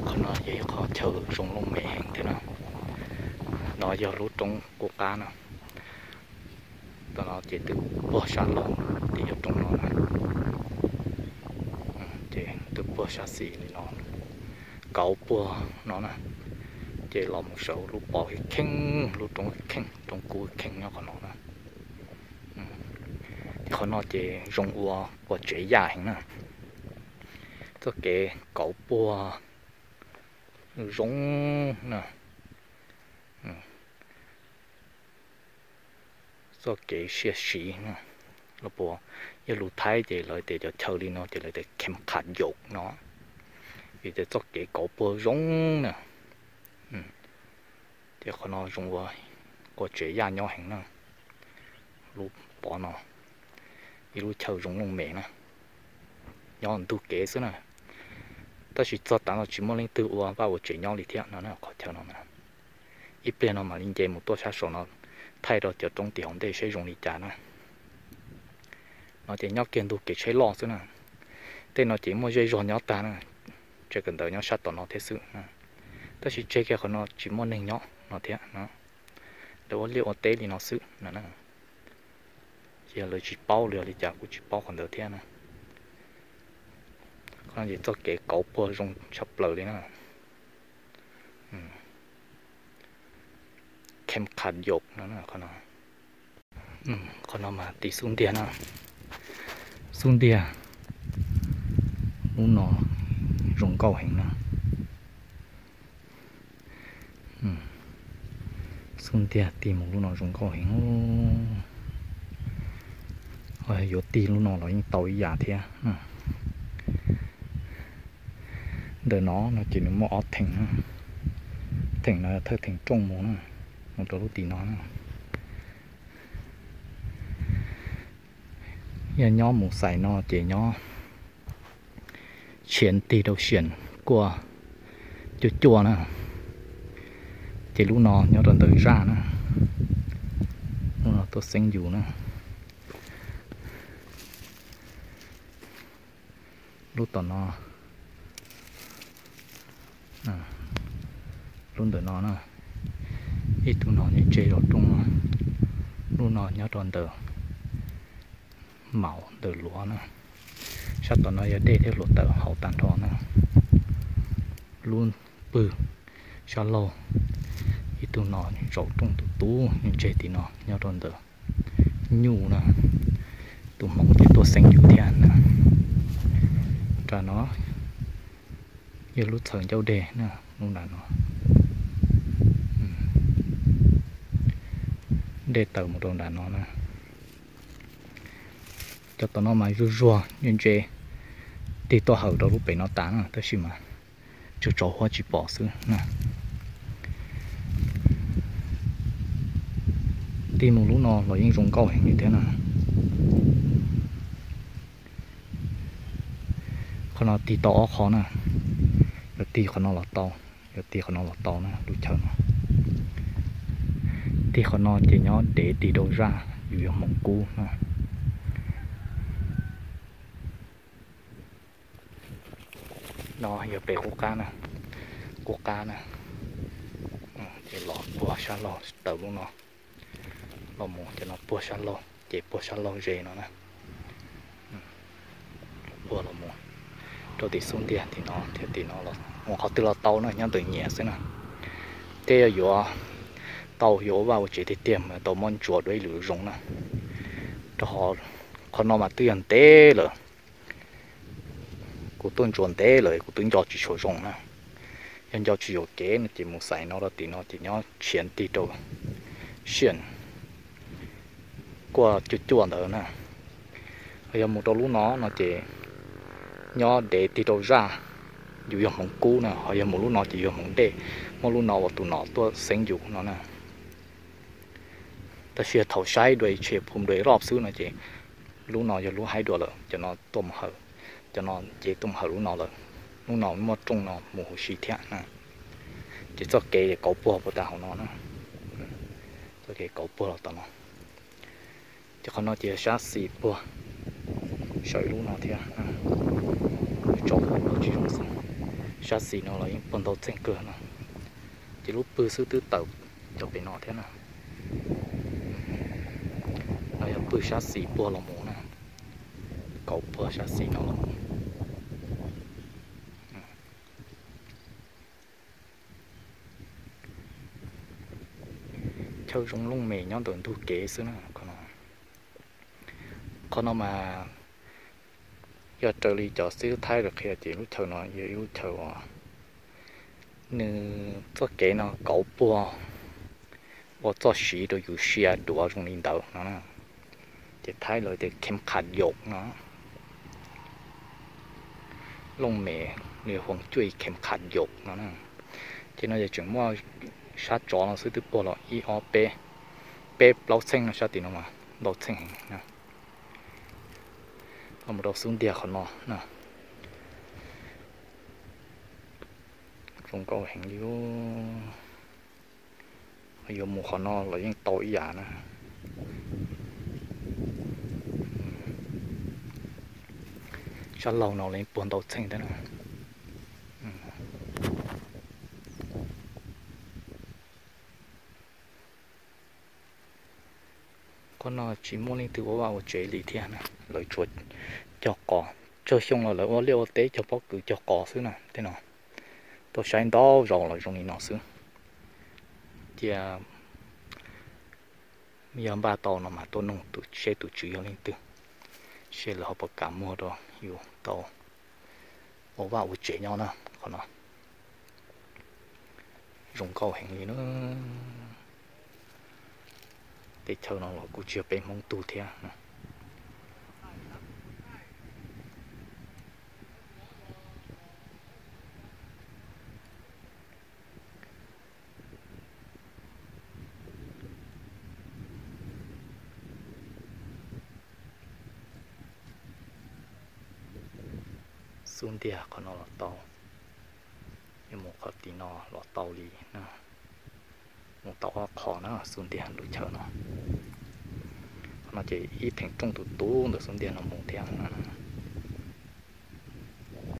Qhov no yog ib qho chaw zoo looj mem heev thiab na. No yog lub roob qub qab na. Tam no ces twb puag sab laug tim yog roob no na. Ces twb puag sab xis li no, kauv puag no na. Ces los mus sawv lub pov kheej, lub roob kheej, roob kub kheej nyob qhov no na. Ces qhov no ces zoo ua quas tsev yaj heev na. Txoj kev kauv puag zoo na. Txoj kev sia siv na, los puas yog lus Thaib ces lawv tias cov chaw li no ces lawv tias khem kham yaum no, vim tias txoj kev kauv puag zoo na. Ces qhov no zoo ua quas tsev yaj nyob heev na. Lub pov no, ib lub chaw zoo looj mem na, nyob ntug kev xwb na. Tab sis txog tav no tsis muaj leej twg ua vaj ua tsev nyob li thiab no na, qhov chaw no na. Ib pliag no mam li nce mus tuaj sab saum no, thaij rau cov roob tim hauv ntej seb zoo li cas na. No ces nyob kiag ntug kev tsheb loj xwb na. Tej no ces muaj zej zog nyob tag na, tsev kawm ntawv nyob sab tom no thiab xwb. Tab sis tseg kiag qhov no tsis muaj neeg nyob no thiab no. Lawv ua liaj ua teb li no xwb no na. Ces lawv tsis paub li os li cas kuv tsis paub qhov ntawd thiab na. Qhov no ces txoj kev kauv puag zoo tshaj plaws li na. Khem kham yaum no, qhov no mas tig xub ntiag na. Xub ntiag lub no zoo nkauj heev na. Xub ntiag tig mus lub no zoo nkauj heev. Ho yuav tig lub no los yeej tau ib yam thiab. Ntawm no no ces nws muaj ob theem, theem no thawj theem rooj mus na, mus rau lub tim no na. Yog nyob mus xais no ces nyob tshiav tig rau siam kuaj cuaj cuaj na. Ces lub no nyob rau ntawm zaj na, lub no tuaj xeeb yus na. Lub tom no, lub ntawm no na, ib tug no nyob tseg zos rooj no, lub no nyob rau ntawm maum ntawm luav na. Sab tom no yog dej thiab hluav taws hauv tag nrho na. Lub pwg sab laug, ib tug no zaum rooj tus tub nyob tseg tim no nyob rau ntawm nyuj na. Tus hmoov ces tuaj xeeb yus thiab na. Nram no yog lub txhawv ncauj dej na, lub nram no. Dej tawm mus rau nram no na. Cov tom no mas zuag zuag ntse ntse, tig tuaj hawm rau lub pem no tas na, tab sis mas tsuas tsaus huab tsis pom xwb na. Tig mus lub no los yeej zoo nkauj heev li thiab na. Qhov no tig tau ob qho na, yog tig qhov no los tau, yog tig qhov no los tau na, lub chaw no. Tig qhov no ces nyob dev tig rau zaj, yus yog hmoov kub na. No yog pem qub qab na, qub qab na. Ces los puag sab laug tawm lub no los mus, ces no puag sab laug, ces puag sab laug ze no na. Puag los mus rau tim xub ntiag tim no thiab tim no los mus qhov twg los tau na, nyob ntawm nyias xwb na. Thiab yog yuav tau yuav ua vaj ua tsev tiag tiag mas tau muab ntsuas dua ib lwm zoo na. Rau qhov no mas twb yog ntev lawm, kuv tuaj ntsuas ntev lawm kuv twb nco tsis tshua zoo na. Yog nco tsis yuam kev no ces mus xais no rau tim no ces nyob tshiav tig rau siam kuaj cuaj cuaj ntawd na. Ho yog mus rau lub no no ces nyob dev tig rau zaj, yus yog hmoov kub na, ho yog mus lub no ces yus yog hmoov dej, muab lub no ua tus nom tuaj xeeb yus no na. Tab sis yog thaum saib dua tsheb phum dua roj xwb no ces lub no yog lub haib dua lawm, cov no tuaj mus hawm, cov no ces tuaj mus hawm lub no lawm. Lub no muaj rooj no mus huv si thiab na. Ces txoj kev kauv puag puag tas hauv no na. Txoj kev kauv puag los tom no. Ces qhov no ces sab xis puag saum ib lub no thiab. Tsaus huab tsis zoo xwb. Sab xis no los yeej puag ntau txheej kawg no, ces lub pwg xwb twb tawm cov pem no thiab na. No yog pwg sab xis puag los mus na, kauv puag sab xis no los mus. Chaw zoo looj mem nyob ntawm ntug kev xwb na. Qhov no mas yog raws li cov xib hwb Thaib lawv qhia ces lub chaw no yog ib lub chaw uas nws txoj kev no kauv puag ua txoj siv rau yus sia duav zoo li ntawd no na. Ces Thaib lawv tias khem kham yaum no, looj mem li huas cuaj khem kham yaum no na. Ces no yog tseem muaj sab tsov no xwb twb puag los ib ob peb, peb plaub txheej no, sab tim no mas ntau txheej heev na. Los mus rau xub ntiag qhov no na, zoo nkauj heev li. Yuav mus qhov no los yeej tau ib yam na. Sab laug no los yeej puag ntau txheej thiab na. Qhov no tsis muaj leej twg ua vaj ua tsev li thiab na, lawv tsuas cog qos. Tsawg xyoo los lawv ua liaj ua teb cog pob kws cog qos xwb na. Tej no tuaj saib ntau zaus los zoo li no xwb. Cia yog npaj tau no mas tuaj noog seb tus tswv yog leej twg, seb lawv ho puas kam muag rau yus tau ua vaj ua tsev nyob na. Qhov no zoo nkauj heev li na. Teb chaws no los kuj tsis yog peb Hmoob tug thiab. Xub ntiag qhov no los tau, yuav mus qhov tim no los tau li na. Mus tau ob qho na xub ntiag lub chaw no. Qhov no ces ib theem rooj tus tub ntawm xub ntiag no mus thiab na.